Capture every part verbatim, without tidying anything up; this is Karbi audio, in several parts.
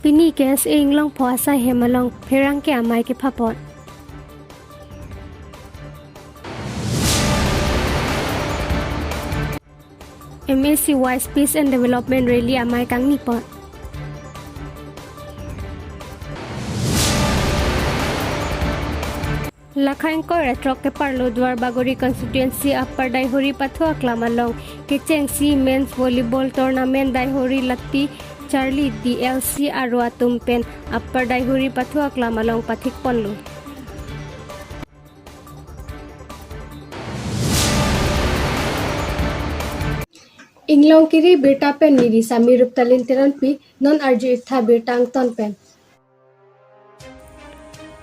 Pini K S A Inglongpho asai hem along pherangke amei kepapon. M A C wise Peace and Development Rally amei kangnipon. Lakha ingkoi ra throk keparlo Duarbagori constituency Upper Daihori pathu aklam along kechengsi men's volleyball tournament Daihori Lati Charli D L C aro atum pen Upper Daihori pathu aklam along pathikponlo. Inglongkiri birta pen neli Sami Ruptalin Teronpi, non arju-iktha birta angton pen.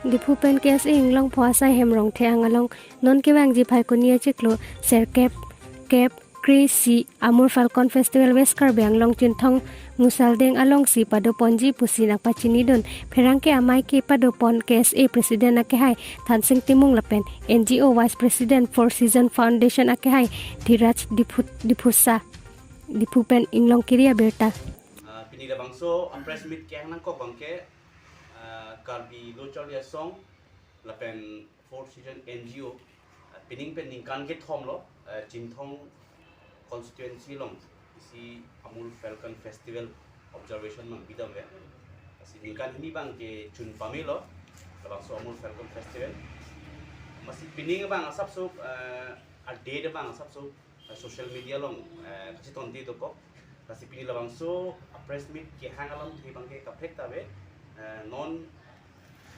Diphu pen K S A Inglongpho asai hem Rongthe-ang along non kevangji Phaikuni achiklo Serkep, kep, kre-isi Amur Falcon Festival West Karbi Anglong Chinthong Musaldeng alongsi padoponji pusi nangpachinidun pherangke amei kepadopon K S A President akehai Thansing Timung lapen N G O Vice President Four Season Foundation akehai Dhiraj Diphu-, Diphusa. Diphu pen Inglongkiri abirta. Ah, pini labangso a press meet kehang nangkok abangke, ah, Karbi Lo Charli Asong lapen Four Season N G O, ah, pining pen ningkan kethom lo, ah, Chinthong constituency along isi Amur Falcon Festival observation mang bidam ve. Lasi ningkan hini abangke chun pamelo, labangso Amur Falcon Festival. Lasi pining abang asapso, ah, a date abang asapso, ah, social media along, ah, kachetonde dokok. Lasi pini labangso a press meet kehang alamthe abangke kaprek ta ave, ah, non,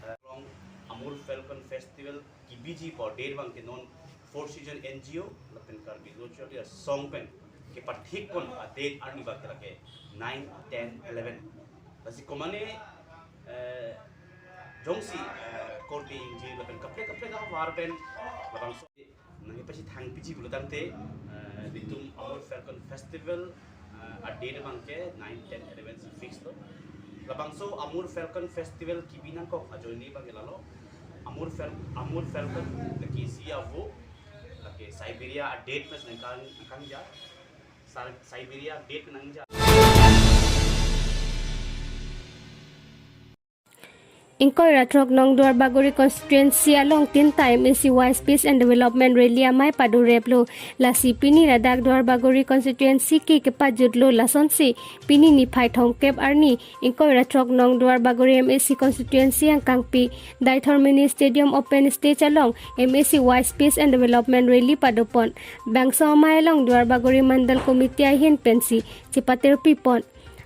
ah, along Amur Falcon Festival kebiji pu a date abangke non Four Season N G O lapen Karbi Lo Charli Asong pen kepathikpon a date arni abangke lake nine, ten, eleven. Lasi komane, eh, jongsi, eh, korte ingjir lapen kaprek kaprek ahavar pen labangso nangkepachethang piji pulo tangte, eh, nelitum Amur Falcon Festival, eh, a date abangke nine, ten, eleven si fix lo. Labangso Amur Falcon Festival kebi nangkok ajoine abangke lalo. Amur Fal-, Amur Falcon lake isi avo, lake Siberia a date mes nangkang, nangkangja. Sa-, Siberia a date nangja. Ingkoi ra throk nong Duarbagori constituency along tinta M A C wise Peace and Development Rally amei padoreplo. Lasi pini ladak Duarbagori constituency ke kepajutlo, lasonsi pini niphai thomkep arni ingkoi ra throk nong Duarbagori M A C constituency angkangpi Daithor Mini Stadium open stage along M A C wise Peace and Development Rally padopon. Bangso amei along Duarbagori Mandal Committee ahin pensi chepatirpipon.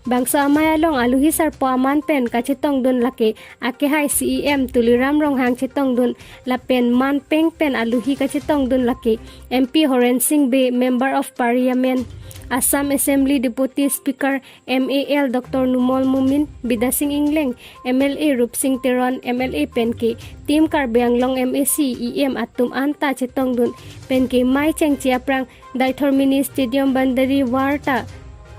Bangso amei along aluhi sarpo aman pen kachetongdun lake akehai C E M Tuliram Ronghang chetongdun lapen manpeng pen aluhi kachetongdun lake M P Horen Sing Bey, Member of Parliament, Assam Assembly Deputy Speaker M A L Doctor Numal Momin, Bidya Sing Engleng, M L A Rupsing Teron, M L A penke Team Karbi Anglong M A C E M atum anta chetongdun penke mei chengche aphrang Daithor Mini Stadium boundary wall ta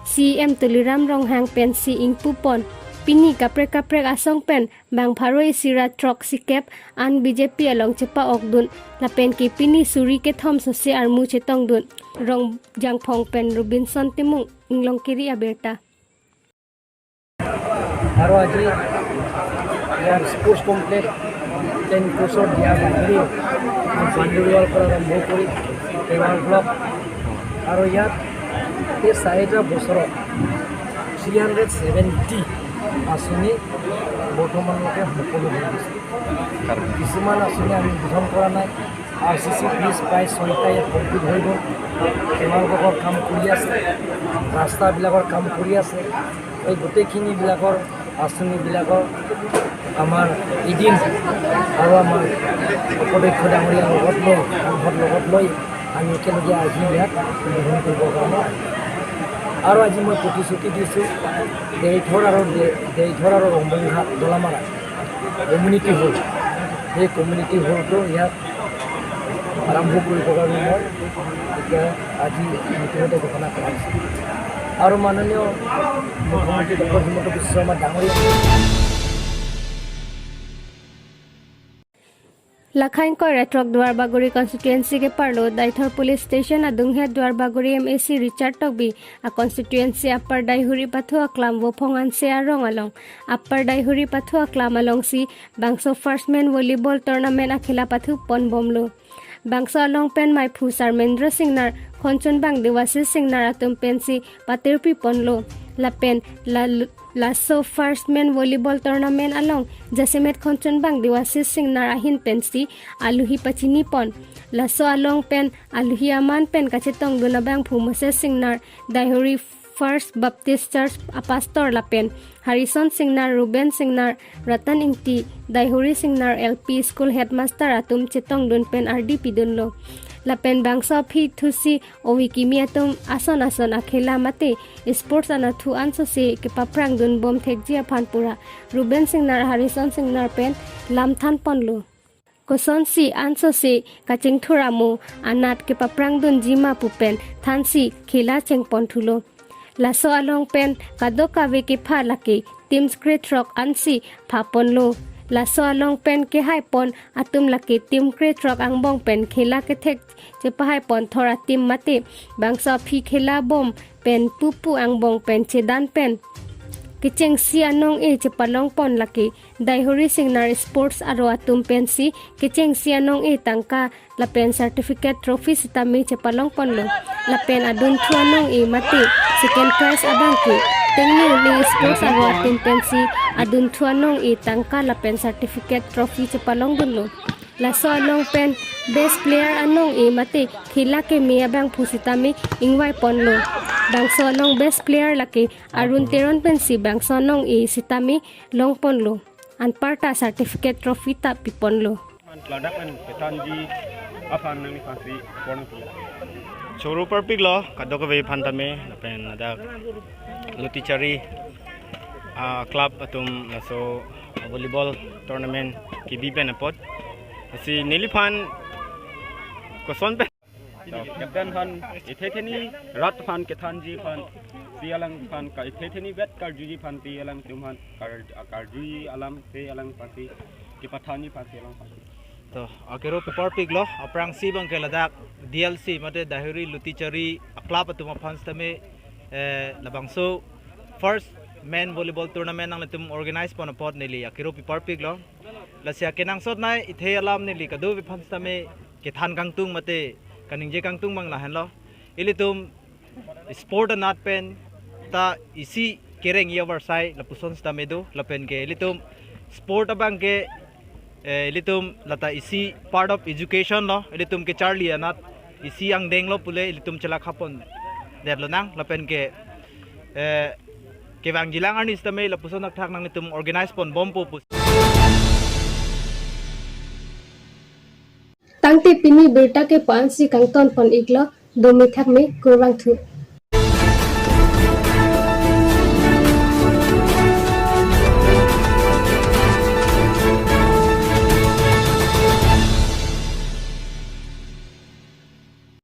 C E M Tuliram Ronghang pensi ingpupon. Pini kaprek kaprek asong pen bang pharo isi ra throk sikep an B J P along chepa-okdun. Lapen ke pini suri kethom sose armu chetongdun. Rongjangphong pen Robinson Timung, Inglongkiri abirta. আৰু আজি ইয়াৰ sports complex ten ক্ৰ'ৰ্ছৰ দিয়া বাহিৰে বাউণ্ডেৰী ৱালৰ পৰা আৰম্ভ কৰি paver block আৰু ইয়াত এই চাৰিটা বছৰত থ্ৰী হাণ্ড্ৰেড ছেভেণ্টি আঁচনি বৰ্তমানলৈকে সম্পূৰ্ণ হৈ গৈছে। কিছুমান আঁচনি আমি উদ্বোধন কৰা নাই। আৰ চি চি ব্ৰিজ প্ৰায় ছয়টা ইয়াত কমপ্লিট হৈ গ'ল। পেভাৰ ব্লকৰ কাম কৰি আছে, ৰাস্তাবিলাকৰ কাম কৰি আছে। এই গোটেইখিনিবিলাকৰ আঁচনিবিলাকৰ আমাৰ এ ডি এম আৰু আমাৰ উপাধ্যক্ষ ডাঙৰীয়া লগত লৈ, সংসদ লগত লৈ আমি একেলগে আহি ইয়াত উদ্বোধন কৰিবৰ কাৰণে আহিছোঁ। আৰু আজি মই প্ৰতিশ্ৰুতি দিছোঁ, দেইথৰ আৰু দে-, দেইথৰ আৰু ৰংবংঘা দলামাৰা কমিউনিটি হল, সেই কমিউনিটি হলটো ইয়াত আৰম্ভ কৰিবৰ কাৰণে মই এতিয়া আজি ইতিমধ্যে ঘোষণা কৰা হৈছে। আৰু মাননীয় মুখ্যমন্ত্ৰী ডক্টৰ হিমন্ত বিশ্ব শৰ্মা ডাঙৰীয়া Lakhang koi retrok Duarbagori constituency ke parlo Deithor police station adunghet Duarbagori M A C Richard Tokbi a constituency Upper Daihuri pathu aklam Vophong Anse arong along Upper Daihuri pathu aklam alongsi bangso first men volleyball tournament akhela pathu ponbomlo. Bangso along pen maiphu Sarmendra Singnar, Khonchunbang Devasis Singnar atum pensi patirpi ponlo. Lapen la laso first men volleyball tournament along jasemet Khonchunbang Devasis Singnar ahin pensi aluhi pachini pon. Laso along pen aluhi aman pen kachetongdun abangphu Moses Singnar, Daihuri First Baptist Church a pastor lapen Harrison Singnar, Ruben Singnar, Ratan Ingti, Daihuri Singnar L P School headmaster atum chetongdun pen ardi pidunlo. Lapen bangso aphi thusi ovi kimi atum ason ason akhela mate sports anatthu ansose kepaphrangdun bom thekji aphan pura Ruben Singnar, Harrison Singnar pen lam than ponlo. Kosonsi ansose kachingthur amo anat kepaphrangdunji ma pu pen thansi khela chengpon thulo. Laso along pen kadokave kepha lake teams krethrok ansi pha ponlo. Laso along pen kehai pon atum lake team krethrok angbong pen khela kethek chepahai pon thor a team mate bangso aphi khela bom pen pupu angbong pen chedan pen kechengsi anong-e chepalong pon lake Daihuri Singnar Sports aro atum pensi kechengsi anong-e tangka lapen certificate trophy sitame chepalong ponlo. Lapen adunthu anong-e mate second prize abangke Tengneuli Sports aro atum pensi adunthu anong-e tangka lapen certificate trophy chepalongdunlo. Laso along pen best player anong-e mate khela keme abangphu sitame ingvai ponlo. Bangso along best player lake Arun Teron pensi bangso anong-e sitame long ponlo. Anparta certificate trophy ta pi ponlo. Ladak pen kethanji aphan nangliphansi porno pula. Choro parpiklo kadokave aphan tame lapen ladak Lutichari a club atum laso volleyball tournament kebi pen apot. Lasi neliphan koson pen. So, captain aphan ithetheni rat aphan kethanji aphan si alangphan ka ithetheni vet karjuji aphan si alangtum aphan kar-, karjuji alam si alangphan si kepathanji aphan si alangphan. To, akero pi parpiklo, aphrangsi abangke ladak D L C mate Daihuri Lutichari a club atum aphan sitame, eh, labangso first men volleyball tournament nanglitum organize pon apot neli akero pi parpiklo. Lasi akenangsot nai ithe alam neli kadokave aphan sitame kethan kangtung mate kaningje kangtung abang lahenlo. Ilitum sport anat pen ta isi kereng ya varsai lapuson sitame do lapen ke ilitum sport abangke, eh, ilitum lata isi part of education lo, ilitum kecharli anat isi angdeng lo pule ilitum chelakha pondetlo nang lapen ke, eh, kevangjilang arni sitame lapuson thakthak nanglitum organize ponbompo pu. Tangte pini birta ke pu-ansi kangton pon-iklo, dome thakme, kurvangthu.